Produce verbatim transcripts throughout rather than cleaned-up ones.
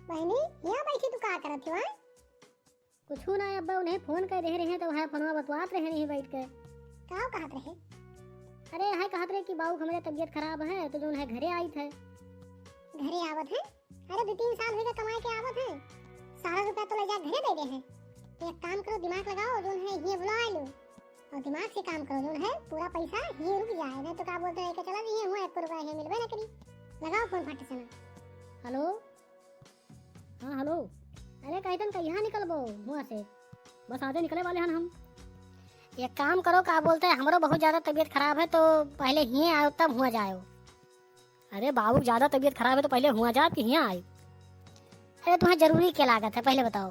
बहिनी, यहाँ बैठी तू का करत हो, हैं? कुछू ना अब्बा, उन्हें फोन कर दे रहे हैं तो वह फोनवा बतवात रहे नहीं बैठ के। का कहत रहे? अरे, यह कहत रहे कि बाऊ, हमरे तबीयत खराब है तो जौन है घरे आइत है। घरे आवत है? अरे, दो तीन साल होइगा कमाए के आवत है, सारा रुपया तो ले जा घरे दे दे है। तो एक काम करो, दिमाग लगाओ, जौन है हिये बुला लो और दिमाग से काम करो, जौन है पूरा पैसा हिये रुक जाए, नहीं तो का बोलते हैं कि चला दिए हुआ एक रुपया हिये मिलबे ना करी। लगाओ फोन फट से ना। हेलो, हाँ हेलो। अरे कहितन कहिया निकलबो हुआ से? बस आजे निकले वाले हन हम। एक काम करो, का बोलते हैं, हमरो बहुत ज्यादा तबीयत खराब है तो पहले हिये आओ तब हुआ जाओ। अरे बाबू, ज्यादा तबीयत खराब है तो पहले हुआ जाओ कि हियाँ आए? अरे तुम्हें जरूरी क्या लागत है, पहले बताओ।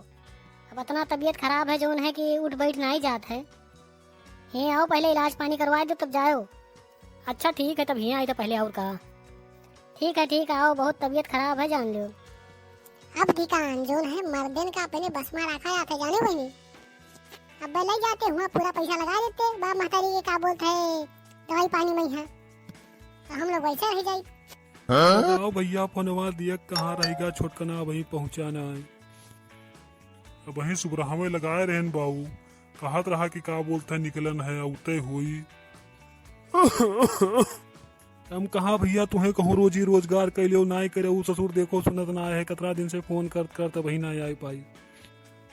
अब इतना तबीयत खराब है जौन है कि उठ बैठ नहीं जात है। हे आओ, पहले इलाज पानी करवा दो तब जाओ। अच्छा ठीक है, तब हियाँ आई तो पहले और का। ठीक है, ठीक है, आओ, बहुत तबीयत खराब है जान लो। अब धिकान जौन है मर्दन का अपने बस में रखा जाता है जाने बहिनी। अब ले जाते हुआ पूरा पैसा लगा देते बाप महतारी के का बोलते है दवाई पानी में है, तो हम लोग वैसे रह जाई। हाँ? बताओ भैया, फोनवा दिया कहाँ रहेगा, छोटकना अबहीं पहुँचा ना है। अबहीं सुबरहवे लगाए रहन बाऊ, कहत रहा कि का बोलते निकलन है, अउते होई। हम कहा भैया तुहे कहूँ रोजी रोजगार कैले हो, नाई करे, उ ससुर देखो सुनत ना है, कतरा दिन से फोन करत करत अबहीं ना आए पाई।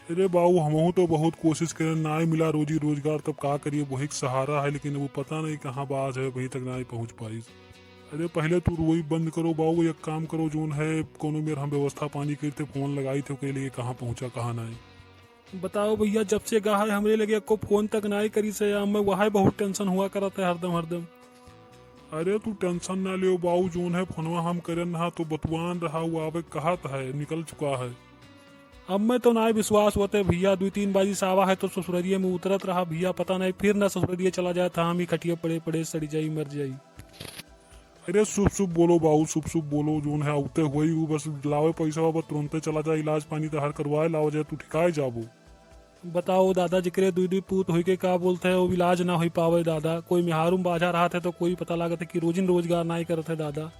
अरे बाऊ, हमहू तो बहुत कोशिश करेन, नाई मिला रोजी रोजगार, तब का करिए, वही के सहारा है, लेकिन वो पता नहीं कहाँ बाज है, अबहीं तक नाई पहुँच पाई। अरे पहले तू रोई बंद करो बाऊ, एक काम करो, जौन है कोनो मेर हम व्यवस्था पानी करते, फोन लगाई थे ओके लिए कहाँ पहुँचा कहाँ नाई। बताओ भैया, जब से गा है हमरे लगे एको फोन तक नाई करी से, अब मैं वहाय बहुत टेंशन हुआ करत है हरदम हरदम। अरे तू टेंशन ना लियो बाऊ, जौन है फोनवा हम करन रहा तो बतवान रहा, वो आवे कहत है, निकल चुका है। अब मैं तो नाई विश्वास होते भैया, दुई तीन बाजी सावा है तो ससुररिये में उतरत रहा भैया, पता नहीं फिर ना ससुररिये चला जाए था, हम ही खटिया पड़े पड़े सड़ी जाई मर जाई। अरे शुभ शुभ बोलो बाऊ, शुभ शुभ बोलो, जौन है अउते होई, उ बस लावे पैसा, बस तुरंते चला जाए, इलाज पानी तहार करवाए लाओ जाए, तू ठिकाए जाबो। बताओ दादा, जेकरे दुई दुई पूत होई के का बोलते हैं, वो इलाज ना होई पावे दादा। कोई मेहारू में बाझा रहत है तो कोई पता लागत है कि रोजिन रोजगार नाई करत है दादा।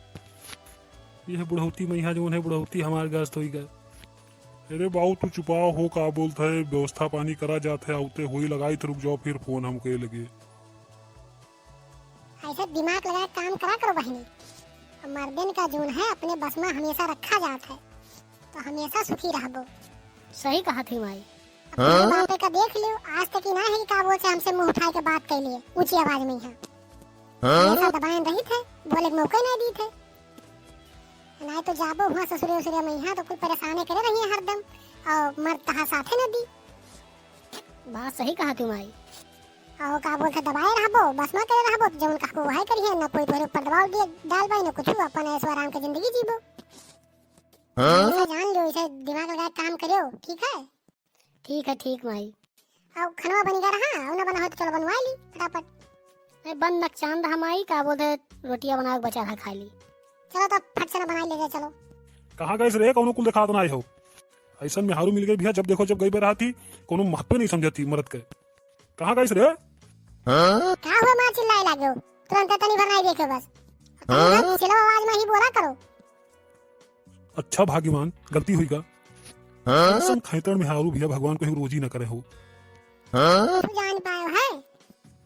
यह बुढ़ौती में यहाँ जौन है बुढ़ौती हमार ग्रस्त होई गए। अरे बाऊ तू चुपाओ हो, का बोलत है, व्यवस्था पानी करा जात है, अउते होई लगाई तो रुक जाओ फिर फोन हमके लगे। ऐसे दिमाग लगा के काम करा करो बहिनी। अब मर्दन का जौन है अपने बस में हमेशा रखा जात है, तो हमेशा सुखी रहबो। सही कहा थी माई। अपने हाँ? बापे का देख लियो, आज तक ही ना है कि का बोल से हमसे मुंह उठाए के बात कर लिए ऊंची आवाज में यहाँ। हाँ? हमेशा दबाए रही थे, बोले के मौका ही नहीं दी थे। नहीं तो जाबो हुआ ससुरे उसुरे में यहाँ तो कुल परेशाने करे रही है हरदम, और मर्द तहा साथे न दी। बात सही कहा तू माई। और का बोलते दबाए रहबो, बस में करे रहबो, तो जौन कहबो वही करिए, ना कोई तोहरे ऊपर दबाव दिए डाल पाई, ना कुछ, अपन ऐसो आराम के जिंदगी जीबो। हाँ? ऐसा जान लियो, इसे दिमाग लगा के काम करियो, ठीक है? ठीक है, ठीक माई। और खनवा बन गया रहा, और ना बना हो तो चलो बनवा ली फटाफट। अरे बन नकचान रहा माई, का बोलते रोटियां बना के बचा रहा खा ली। चलो तो फट से ना बनाई ले जाए, चलो। कहाँ गए रे, कौनो कुल दिखात ना आए हो। ऐसन मेहारू मिल गई भैया, जब देखो जब गई बे रहती, कौनो महत्व नहीं समझती मर्द के। कहाँ गए रे? का हुआ माँ चिल्लाए लागे हो? तुरंत तनी भर नहीं देखे बस। हाँ? चिल्लो आवाज में ही बोला करो। अच्छा भाग्यवान, गलती हुई गा। हाँ? ऐसन खैतड़ मेहारू भैया भगवान कोई रोजी न करे हो। हाँ? तू जान पायो है?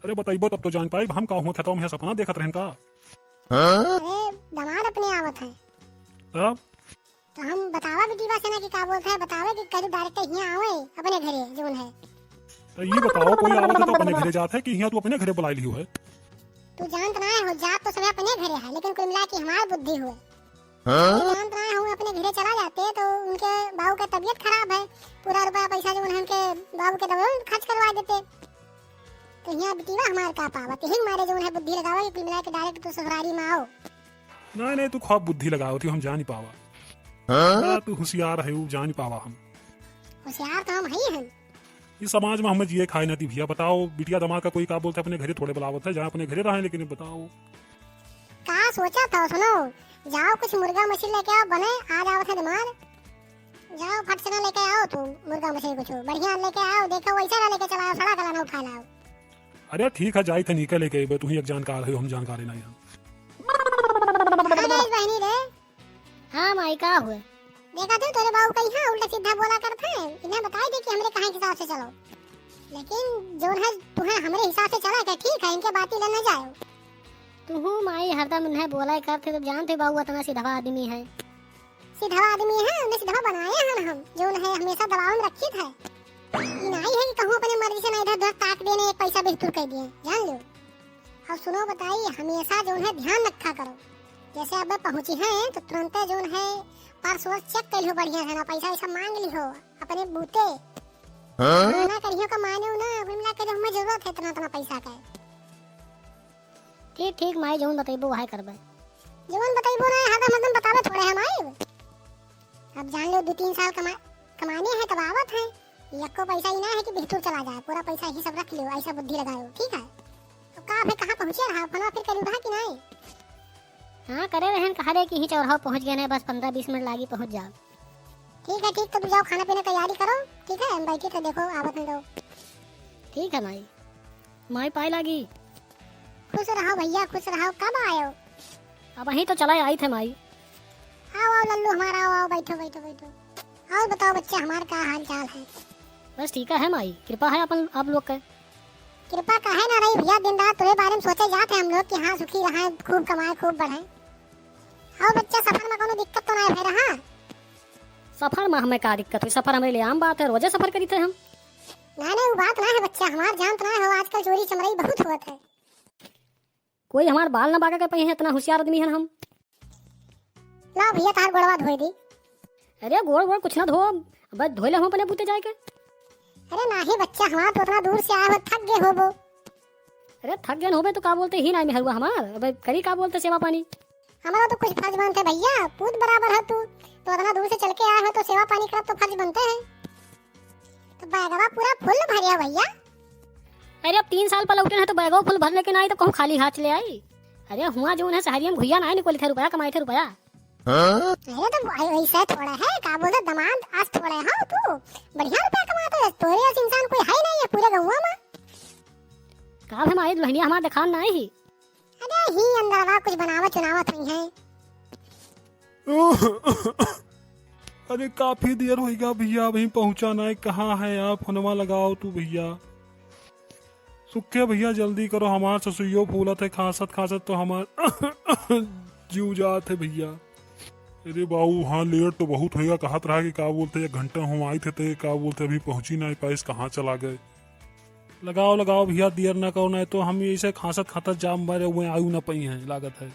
अरे बताइबो तब तो जान पाइब, हम का हुआ खेतवा में सपना देखत रहन का? हाँ? अरे दामाद अपने आवत है। तब? तो हम बतावा बिटिया से ना कि का बोलत है, बतावे कि कल direct हियाँ आवे अपने घरे जौन है। तो ये बताओ कोई आवत है तो अपने घरे जात है कि हियाँ तू अपने घरे बुलाए लियो है? तू जानत ना हो, जात तो सभी अपने घरे है, लेकिन कुल मिला के हमार बुद्धि हुए। हाँ? जानत ना हूँ, अपने घरे चला जाते तो उनके बाबू के तबीयत खराब है, पूरा रुपया पैसा जो उनके बाबू के दवाई में खर्च करवा देते। तो यहाँ बिटिया हमार का पावत, यही मारे जो उन्हें बुद्धि लगावा कि कुल मिला के direct तो ससुरारी में आओ। नहीं, नहीं, तू खूब बुद्धि लगावत हो, हम जानी पावा। हाँ? बड़ा तू होशियार है, वो जानी पावा हम। होशियार तो हम ही हैं। इस समाज में हमें जिए खाए ना दी भैया। बताओ, बिटिया दामाद का कोई का बोलते अपने घरे थोड़े बुलावत है, जहाँ अपने घरे रहें, लेकिन बताओ। का सोचा था, सुनो, जाओ कुछ मुर्गा मछली लेके आओ, बने, आ जाओ थे दामाद। जाओ फट से ना लेके आओ तू मुर्गा मछली कुछ, बढ़िया लेके आओ, देखो वैसे ना लेके चला आओ, सड़ा गला ना उठा लाओ। अरे ठीक है, जाई थे नीके लेके अइबे, तू ही एक जानकार है, हम जानकार है ना यहाँ। हाँ गैस बहनी रे। हाँ माई, का हुए? देखा तू, तोरे बाबू कहीं है, उल्टा सीधा बोला करत है। इन्हें बताई दे कि हमरे कहाँ के हिसाब से चलो, लेकिन जौन है तुम्हें हमरे हिसाब से चला के ठीक है, इनके बाती ले न जाओ। तू हूँ माई हरदम उन्हें बोला करत है, तो जानते बाबू इतना सीधवा आदमी है। सीधवा आदमी है, उन्हें सीधवा बनाए हैं हम, जौन है हमेशा दबाव में रखित है। ई नाई है कि कहूँ अपने मर्जी से ना इधर उधर ताक देने, एक पैसा बिस्तुर कर दिए, जान लो। अब सुनो बताई, हमेशा जौन है ध्यान रखा करो, जैसे अब पहुँची हैं तो तुरंत जौन है पर्स वर्स चेक कर लियो बढ़िया से ना, पैसा वैसा मांग लियो अपने बूते। हाँ? ना करियो का माने ना, कुल मिला के जो हमें जरूरत है इतना इतना पैसा का। ठीक ठीक माई, जौन बतैबो वह करबे। जौन बतैबो ना, हरदम हरदम बतावे थोड़े हम आइब। अब जान लो, दो तीन साल कमा-, कमाने हैं तब आवत हैं। यक्को पैसा ही ना है कि बिस्तुर चला जाए, पूरा पैसा ही सब रख लियो, ऐसा बुद्धि लगायो, ठीक है? अब का भाई, कहाँ पहुँचे रहा, फोनवा फिर करू रहा कि नहीं? हाँ, करे रहन, कहा रहे कि ही चौराहा पहुँच गए हैं, बस पन्द्रह बीस मिनट लागी पहुँच जाओ। ठीक है, ठीक, तो तू जाओ, खाना पीना तैयारी करो, ठीक है, हम बैठी थे, देखो, आवत हैं लोग। ठीक है माई। माई पाए लागी। खुश रहो भैया, खुश रहो। कब आयो? अब वहीं तो चला आई थे माई। आओ, आओ लल्लू हमारा, आओ, आओ, बैठो, बैठो, बैठो। और बताओ बच्चा, हमार का हाल चाल है? बस ठीक है माई, कृपा है अपन आप लोग के। कृपा काहे ना रही भैया, दिन रात तोरे बारे में सोचे जात है हम लोग कि हाँ, सुखी रहे, खूब कमाए, खूब बढ़े। और बच्चा, सफर में कोनो दिक्कत तो ना भय रहा? सफर में हमें का दिक्कत हुई, सफर हमरे लिए आम बात है, रोजे सफर करी थे हम। ना, ना, वो बात ना है बच्चा, हमार जानत ना हो, आजकल चोरी चमराई बहुत होत है। कोई हमार बाल ना बागा के पही है, इतना होशियार आदमी है हम। लाओ भैया, तार गोड़वा धोए दी। अरे गोड़ वोड़ कुछ ना धो, बस धोए ले हम अपने बूते जाए के। अरे नाही बच्चा, हमार तो इतना दूर से आए हो, थक गए होबो। अरे थक गए होबे तो का बोलते ही ना मेहरुआ हमार, अब करी का बोलते सेवा पानी। हमारा तो कुछ फर्ज बनते भैया, पूत बराबर है तू, तो इतना दूर से चल के आए हो तो सेवा पानी करब तो फर्ज बनते हैं। तो बैगवा पूरा फुल भरिया भैया। अरे अब तीन साल पर लौटे हैं तो बैगवा फुल भरने के ना आई तो कहूँ खाली हाथ ले आई। अरे हुआ जो उन्हें शहरिया में घुइया ना निकली थे रुपया कमाई थे रुपया। अरे तो ऐ-, ऐसा थोड़ा है, का बोलते दमाद आज थोड़ा है तू, बढ़िया रुपया कमाते है, तोरे ऐसे इंसान कोई है नहीं है पूरे गौवा में। का भाई माई दुल्हनिया हमार देखान ना आई ही। अरे ही अंदरवा कुछ बनावत चुनावत हुई है। अरे काफी देर होइगा भैया, अभी पहुँचा ना है। कहाँ है यार, फोनवा लगाओ तू भैया। सुखे भैया जल्दी करो, हमार ससुइयो फूलत है, खांसत खांसत तो हमार जीव जात है भैया। अरे बाबू, हाँ लेट तो बहुत होइगा, कहत रहा कि का बोलते एक घंटा हम आई थे, तो ये का बोलते अभी पहुँची ना पाइस, कहाँ चला गए। लगाओ लगाओ भैया, देर ना करो, नहीं तो हम ऐसे खांसत खांसत जाम मारे हुए आयु ना पई हैं लागत है।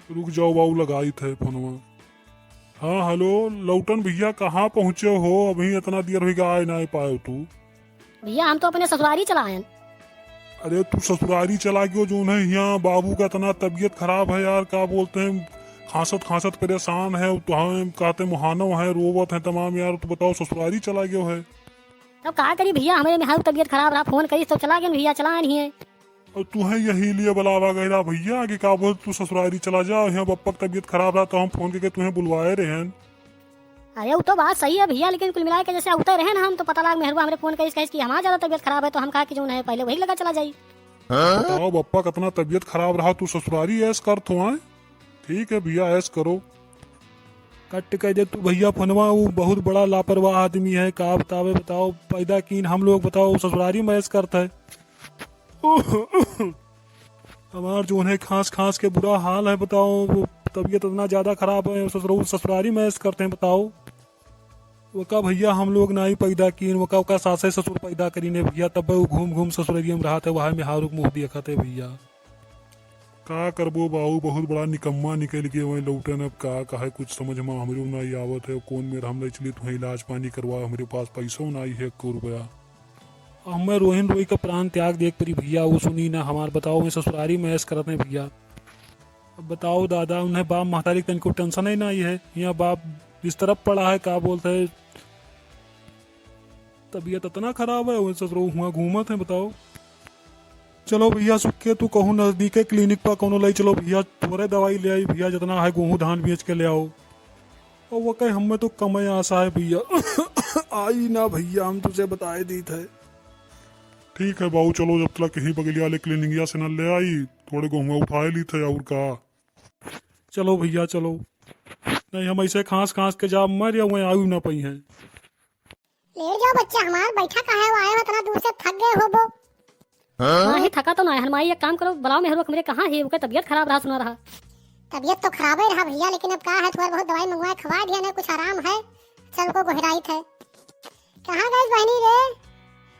रुक जाओ बाबू, लगाई थे फोनवा। हाँ हेलो लौटन भैया, कहाँ पहुँचे हो? अभी इतना देर होइगा आए ना पाए तू। भैया हम तो अपने ससुरारी चला आयन। अरे तू ससुरारी चला गयो, जो उन्हें यहाँ बाबू का इतना तबीयत खराब है यार, का बोलते हैं, खांसत खांसत परेशान है, तो हम कहते मुहानो है, रोवत है तमाम यार, तो बताओ ससुरारी चला गयो है। अब का करी भैया, हमरे मेहरारू तबीयत खराब रहा, फोन करी तो चला गए भैया, चला नहीं है। और तुम्हें यही लिए बुलावा गया भैया कि का बोल तू ससुरारी चला जा, यहाँ बप्पा की तबीयत खराब रहा तो हम फोन करके तुम्हें बुलवाए रहे हैं। अरे वो तो बात सही है भैया, लेकिन कुल मिला के जैसे उतर रहे ना हम तो पता लाग मेहरुआ हमरे फोन करिस कहिस कि हमार ज्यादा तबीयत खराब है तो हम कहा कि जो है पहले वही लगा चला जाई। बताओ बप्पा कितना तबीयत खराब रहा, तू ससुरारी ऐश कर तो आए। ठीक है भैया ऐश करो। कट कह दे तू भैया फोनवा, वो बहुत बड़ा लापरवाह आदमी है, का बतावे बताओ, पैदा कीन हम लोग बताओ ससुरारी में ऐश करता है। हमार जो है खांस खांस के बुरा हाल है बताओ, वो तबीयत इतना ज्यादा खराब है, ससुर-, ससुरारी में ऐश करते हैं बताओ। वका भैया हम लोग ना ही पैदा कीन, वका, वका सासे ससुर पैदा करीन है भैया, तब वो घूम घूम ससुररिया में रहत है, वहाँ मेहरारू के मुँह देखत है भैया। का करबो बाऊ, बहुत बड़ा निकम्मा निकल के वहीं लौटन, अब का कहे कुछ समझ में हमरो ना ही आवत है, कौन मेर हम ले चली तुम्हें इलाज पानी करवा, हमरे पास पैसो ना ही है एको रुपया। अब मैं रोहिन रोई का प्राण त्याग देख परी भैया, वो सुनी ना हमार, बताओ मैं ससुरारी में ऐश करत है भैया। अब बताओ दादा, उन्हें बाप महतारी के तनिको टेंशन ही नहीं है। यहाँ बाप बिस्तर पर पड़ा है, का बोलते है, तबीयत इतना खराब है, वो ससुरो हुआ घूमत है, बताओ। चलो भैया, सुख के तू कहूँ नजदीके क्लिनिक पर कोनो ले चलो भैया, थोड़े दवाई ले आई भैया, जितना है गेहूँ धान बेच के ले आओ। और वो कहे, हमें तो कम ही आशा है भैया। आई ना भैया, हम तुझे बताए दी थे। ठीक है बाऊ, चलो जब तक यही बगलिया वाले क्लिनिकिया से न ले आई, थोड़े गेहूँ उठाए ली थे और का। चलो भैया, चलो। नहीं, हम ऐसे खांस खांस के जाब मर या वहीं आयु ना पइहैं। लेट जाओ बच्चा हमार, बैठा काहे हो, आए हो इतना दूर से, थक गए होबो। हाँ? नहीं, थका तो ना है माई, एक काम करो, बुलाओ मेहरुआ के हमरे, कहाँ है? ओकर तबियत खराब रहा, सुना रहा। तबियत तो खराबे रहा भइया, लेकिन अब का है, थोड़ा बहुत दवाई मंगवाए, खवाए दिया ना, कुछ आराम है, चल को गोहराइत है। कहाँ गइस बहिनी रे?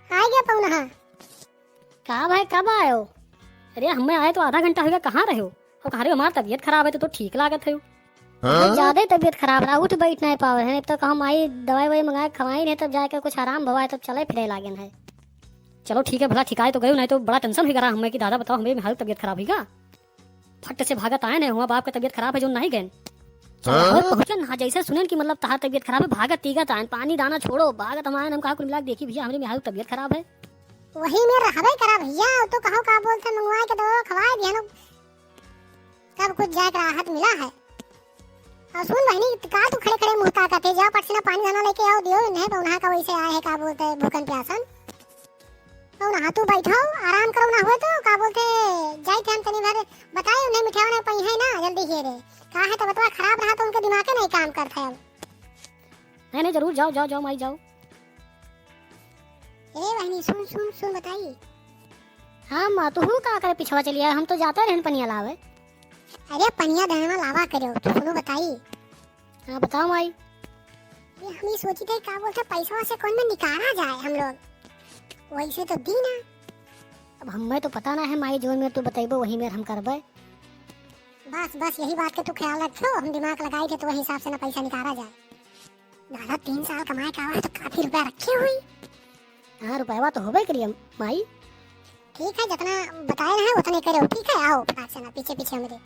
आइ गया पउनहा। का भाई, कब आयो? अरे, हमें आए तो आधा घंटा होइ गया, कहाँ रहे हो? और कहा रहे हो, हमार तबियत खराब है, तो, तो ठीक लागत है। हाँ? ज्यादा ही तबियत खराब रहा, उठ बैठ नहीं पावे है, तो कहम आई दवाई ववाई मंगाए, खवाई नहीं, तब जाके कुछ आराम भवा है, तब चले फिरे लागेन है। चलो ठीक है, भला ठिकाए तो गयो, नहीं तो बड़ा tension होइ गया हमें कि दादा बताओ, हमें हाल तबियत खराब होइगा। फट से भागत आएन है, हुआ बाप का तबियत खराब है, जो नहीं गएन। चलो, हाँ? और पहुँचन, हाँ, जैसे सुनेन कि मतलब तहार तबियत खराब है, भागत तीगत आएन, पानी दाना छोड़ो, भागत हम आएन, हम कहा कुल मिला के देखी भइया, हमरे में हाल तबियत खराब है। वही में रहबे करा भइया, तो कहो का बोलते मंगवाए के दो, खवाए दिया ना। सब कुछ जाए के राहत मिला है। और सुन बहिनी, का तू खड़े खड़े मुँह ताकत है, जाओ पट से ना पानी धाना लेके आओ, दियो, नहीं पउनहा का वैसे आए है, का बोलते हैं, भूखन प्यासन। पउनहा तू बैठो, आराम करो ना हुए तो, का बोलते हैं, जाई थे हम तनी भर बताए, उन्हें मिठावा नहीं पइहैं ना, जल्दी से रे। का है तबियत खराब रहा तो उनके दिमाग नहीं काम करता है अब। नहीं, नहीं, जरूर जाओ, जाओ, जाओ माई, जाओ। ए बहिनी, सुन, सुन, सुन, बताई। हाँ माँ, तू हूँ का करे पिछवा चली आए? हम तो जाते रहन पनिया लावे। अरे पनिया धनवा लावा करो, तू सुनो बताई। हाँ बताओ माई। ये हम ये सोची थे का बोलते पैसा से कौन में निकाला जाए हम लोग, वैसे तो दी ना। अब हमें तो पता ना है माई, जोन में तू बतैबो वही में हम करबे। बस बस यही बात के तू ख्याल रखियो, हम दिमाग लगाई थे तो वही हिसाब से ना पैसा निकाला जाए। दादा, तीन साल कमाए का आवा है तो काफी रुपया रखे हुई। हाँ, रुपयवा तो होबे करिए माई। ठीक है, जितना बताए रहे उतने करो, ठीक है, आओ फटाक से ना पीछे पीछे हमरे।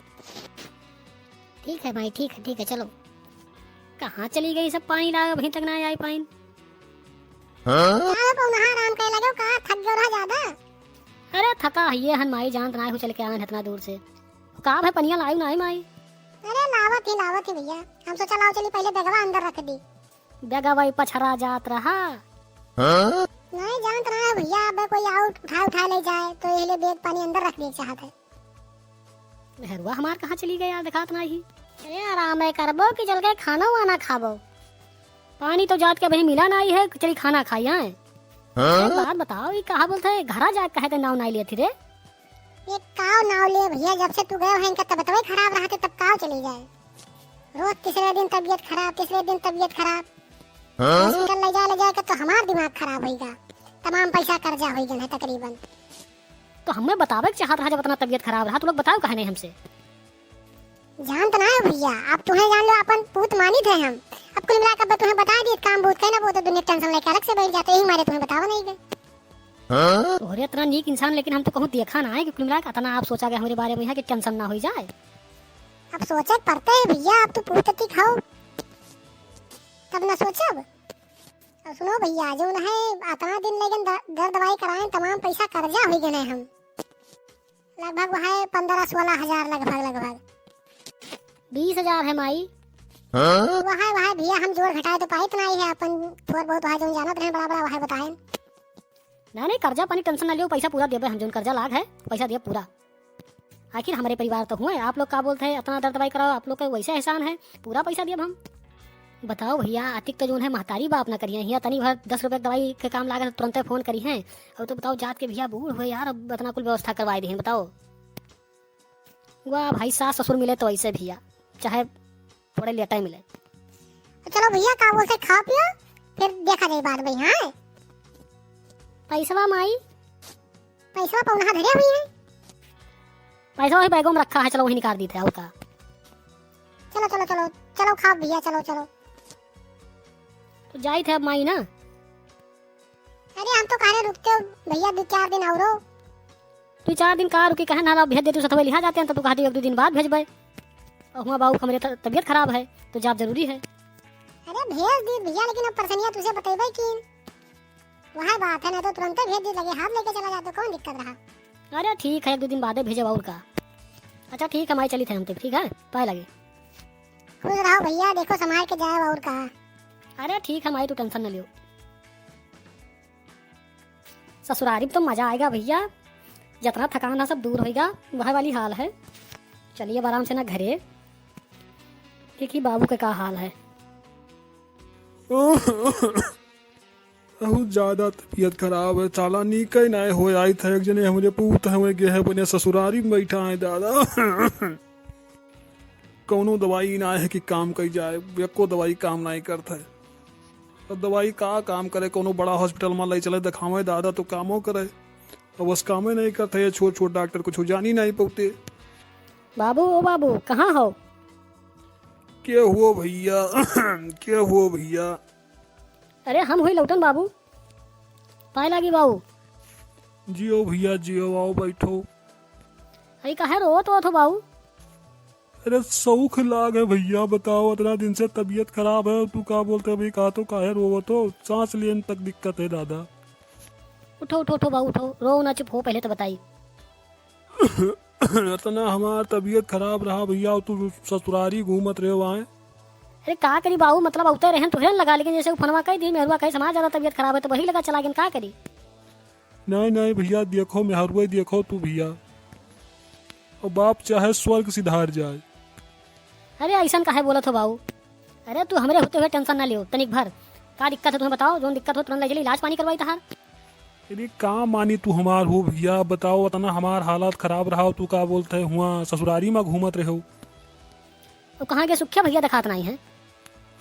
ठीक है माई, ठीक है, ठीक है, चलो। कहाँ चली गई सब पानी लाग, अभी तक ना आई पाइन। हाँ? का हो पउनहा, आराम करे लगे, का थक गयो रहा ज्यादा? अरे थका है ये हन माई, जानत ना हो चल के आन इतना दूर से। का भाई पनिया लायू ना है माई? अरे लावत ही, लावत ही भइया, हम सोचा लाओ चली पहले बैगवा अंदर रख दी। बैगवा ही पछरा जात रहा। हाँ? नहीं जानत रहा है भइया, अब कोई आउट उठा उठा ले जाए तो ये ले बैग पानी अंदर रख दिए चाहत है। मेहरुआ हमार कहाँ चली गई यार, देखात ना ही। अरे आराम है करबो कि चल के खाना वाना खाबो। पानी तो जात के भाई मिला ना ही है, चली खाना खाई आए। हाँ? एक बात बताओ, ये कहा बोलते है घरा जाके कहे ते नाव नहीं लेती रे? ये काव नाव ले भइया, जब से तू गए हो इनका तबियत खराब रहते तब काव चली जाए। रोज तीसरे दिन तबियत खराब, तीसरे दिन तबियत खराब। हाँ? हॉस्पिटल ले जाए, ले जाए के तो हमार दिमाग खराब होइगा। तमाम पैसा कर्जा होइगन है तकरीबन। तो हमें बतावे के चाहत रहा जब इतना तबियत खराब रहा, तो लोग बताओ कहे नहीं हमसे? जानत ना हो भइया, अब तुम्हें जान लो अपन पूत मानित है हम। अब कुल मिला के अब तुम्हें बता दिए काम बहुत कहना बहुत दुनिया टेंशन लेके अलग से बैठ जाते, यही मारे तुम्हें बतावा नहीं गए। हाँ? तोहरे इतना नीक इंसान, लेकिन हम तो कहूँ देखा ना है कि कुल मिला के इतना आप सोचा गया हमारे बारे में यहाँ कि टेंशन ना हो जाए। अब सोचे के पड़ते है भइया, अब तो पूत तक खाओ तब ना सोचब। अब सुनो भइया, जो है इतना दिन लेकिन द-, दर दवाई कराए, तमाम पैसा कर्जा हो गए हम। लगभग वह है पन्द्रह सोलह हजार लगभग, लगभग। बीस हजार है माई। हाँ? वह है, वह है भइया, हम जोड़ घटाए तो पाइत ना ही है, अपन थोड़ बहुत वह जो जानत रहे बड़ा बड़ा वह बताए। ना नहीं, कर्जा पानी टेंशन ना लियो, पैसा पूरा देबे हम, जोन कर्जा लाग है पैसा देब पूरा। आखिर हमारे परिवार तो हुए, आप लोग का बोलते हैं इतना दर दवाई कराओ, आप लोग का वैसे एहसान है, पूरा पैसा देब हम। बताओ भइया, अतिक तो जोन है महतारी बाप ना करिए, हिया तनी भर दस रुपये के दवाई के काम लागे तो तुरंते फोन करी हैं। अब तो बताओ जात के भइया बूढ़ हुए यार, अब इतना कुल व्यवस्था करवाए दिए, बताओ। वाह भाई, सास ससुर मिले तो ऐसे भइया, चाहे थोड़े लेटा ही मिले। तो चलो भइया, का बोलते, खाओ पियो, फिर देखा जाए बाद में, हाँ? पैसवा माई? पैसवा पौनहा धरे हुई है। पैसवा वही बैगों में रखा है, चलो वही निकाल दी थे, और का? चलो, चलो, चलो, चलो खाओ भइया, चलो, चलो। तो जाई थे अब माई ना। अरे हम तो कह रहे रुकते हो भइया दो चार दिन औरो। तू चार दिन का रुकी, कहे ना भेज दे, तू सतवे लिहा जाते हैं, तो तू कहा दी एक दो दिन बाद भेजबे। और हुआ बाबू हमरे त-, तबियत खराब है, तो जाब जरूरी है। अरे भेज दी भइया, लेकिन अब परसनिया तुझे बतेबे की वह बात है, ना तो तुरंते भेज दी, लगे हाथ लेके चला जाते, कौन दिक्कत रहा? अरे ठीक है, एक दो दिन बादे भेजब और का। अच्छा ठीक है माई, चली थे हम तो, ठीक है, पाए लगे। खुश रहो भइया, देखो संभाल के जाए और का। अरे ठीक है माई, तू टेंशन न लियो। ससुरारी में तो मजा आएगा भइया, जितना थकान है सब दूर होइगा, वह वाली हाल है। चलिए अब आराम से ना घरे। देखी बाबू के का हाल है। बहुत ज्यादा तबीयत खराब है, साला नीके नाय हो आई था। एक जने हमरे पूत हवे, गे है अपने ससुरारी में बैठा है दादा। कौनो दवाई ना है कि काम कई जाए, एको दवाई काम नाय करत है। अब दवाई का काम करे, कौनो बड़ा हॉस्पिटल में ले चले देखावे दादा तो कामो करे। अब बस कामे नाय करत है, ये छोट छोट डॉक्टर कुछ जानी नाय पौते। बाबू, ओ बाबू, कहाँ हो? के हुओ भैया? के हुओ भैया? अरे हम हुई लौटन बाबू। पाए लागी बाबू। जियो भैया जियो, आओ बैठो। अरे काहे रोवत होत हो बाबू? अरे सौख लाग है भैया, बताओ इतना दिन से तबीयत खराब है, तू का बोलते भाई, कहा तो काहे रोवत हो, सांस लेन तक दिक्कत है दादा। उठो उठो उठो बाबू उठो, रो ना, चुप हो, पहले तो बताई। इतना हमार तबीयत खराब रहा भैया, और तू ससुरारी घूमत रहे वहाँ। अरे का करी बाबू, मतलब अउते रहन तुहरे लगा, लेकिन जैसे उ फोनवा कह दी, मेहरुआ कहे समाज ज्यादा तबीयत खराब है तो वही लगा चला गन, का करी? नहीं नहीं भैया, देखो मेहरुआ देखो तू भैया, और बाप चाहे स्वर्ग सिधार जाए। अरे ऐसन काहे बोलत हो बाबू? अरे तू हमरे होते हुए टेंशन ना लियो तनिक भर। का दिक्कत है तुम्हें बताओ, जोन दिक्कत हो तुरंत ले चली, इलाज पानी करवाई तहार। अरे का मानी तू हमार हो भैया, बताओ इतना हमार हालत खराब रहा, तू का बोलते है हुआ ससुरारी में घूमत रहो। अब कहाँ गए सुखिया भैया, दिखात नहीं है।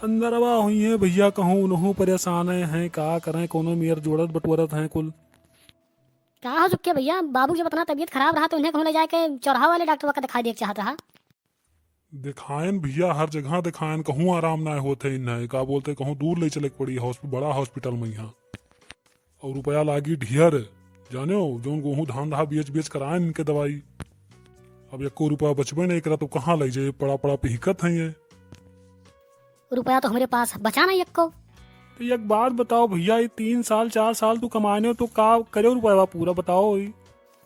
अंदरवा हुई है भैया, कहूँ उनहू परेशान है, का करें, कोनो मेर जोड़त बटोरत हैं कुल। का हो सुखिया भैया, बाबू जब इतना तबीयत खराब रहा तो इन्हें कहूँ ले जाके चौराहा वाले डॉक्टर का दिखा दिए चाहत रहा। दिखायन भैया, हर जगह दिखायन, कहूँ आराम ना होत है इन्हें। का बोलते, कहूँ दूर ले चले के पड़ी, हॉस्पि-, बड़ा हॉस्पिटल में यहाँ। और रुपया लागी ढेर, जाने हो, जौन गेहूँ धान दहा बेच बेच करायन इनके दवाई। अब एको रुपया बचबे नहीं करा तो कहाँ ले जाए, पड़ा पड़ा पिहकत हैं ये। रुपया तो हमरे पास बचा नहीं एको। तो एक बात बताओ भैया, ये तीन साल चार साल तू कमाने हो तो का करे रुपया पूरा, बताओ ही।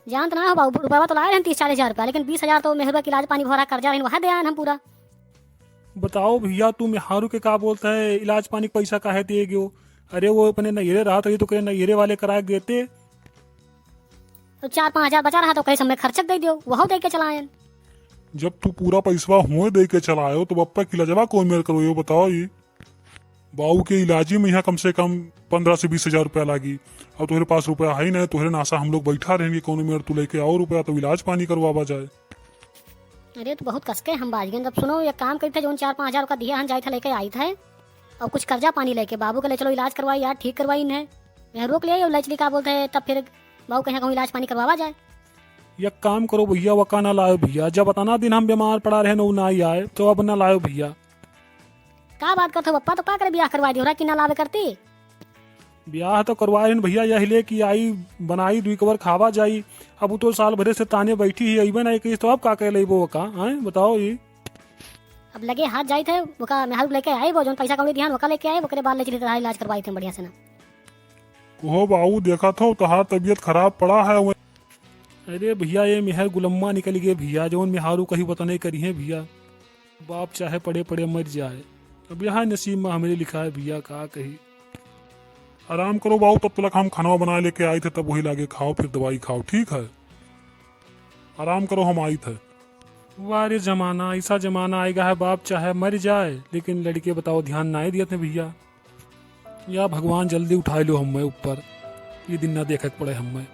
जानत ना हो बाबू, रुपया तो लाए रहन तीस चालीस हजार रुपया, लेकिन बीस हजार तो मेहरुआ के इलाज पानी भरा कर्जा रहन, वह दे आयन हम पूरा। बताओ भैया, तू मेहारू के का बोलता है, इलाज पानी के पैसा काहे दे गयो? अरे वो अपने नैहरे रहत रही तो कहे नैहरे वाले करा के देते। तो चार पाँच हजार बचा रहा तो कहे सब में खर्चक दे दियो, वह दे के चलायन। जब तू पूरा पैसवा हुए दे के चलायो तो बप्पा के इलाजवा कौन मेर करो, यो बताओ ये। बाऊ के इलाजी में यहाँ कम से कम पन्द्रह से बीस हजार रुपया लागी। अब तोहरे पास रुपया है ही नहीं, तोहरे नासा हम लोग बैठा रहेंगे, कौनो मेर तू लेके आओ रुपया तो इलाज पानी करवावा जाए। अरे तो बहुत कसके हम बाज गए। अब सुनो, एक काम करी थे, जौन चार पाँच हजार का दिया हन, जाई था लेके आई थे, और कुछ कर्जा पानी लेके बाबू के ले चलो इलाज करवाई यार, ठीक करवाई इन्हें। यहाँ रोक ले, ले चली का बोलते हैं, तब फिर बाबू कहीं कहूँ इलाज पानी करवावा जाए। एक काम करो भैया, वका ना लायो भैया, जब इतना दिन हम बीमार पड़ा रहे न, उ ना ही आए, तो अब ना लायो भैया। का बात करत हो पप्पा, तो का करे बियाह करवा दियो, कि ना लावे करती? बियाह तो करवाए रहन भैया, यही ले कि आई बनाई, दुई कवर खावा जाई। अब उ तो साल भरे से ताने बैठी ही, अइबे ना कइस, तो अब का कह लेबो का, हैं? बताओ ये। अब लगे हाथ जाई थे, ओका मेहरुक लेके आए, वो जौन पैसा कौड़ी दिहन, ओका लेके आए, ओकरे बाद ले चली तहार इलाज करवाई थे बढ़िया से ना। कहो बाऊ, देखत हो, तहार तबीयत खराब पड़ा है। अरे भैया, ये मेहर गुलम्मा निकल गए भैया, जौन मेहारू कहीं वतने करी है भैया। बाप चाहे पड़े पड़े मर जाए, अब यहाँ नसीब में हमरे लिखा है भैया, का कही। आराम करो बाऊ, तब तक हम खाना बनाए लेके आए थे, तब वही लागे खाओ, फिर दवाई खाओ, ठीक है? आराम करो, हम आई थे। वाह रे जमाना, ऐसा जमाना आएगा है, बाप चाहे मर जाए, लेकिन लड़के बताओ ध्यान ना दिए थे भैया। या भगवान जल्दी उठाए लो हमें ऊपर, ये दिन ना देखे के पड़े हमें।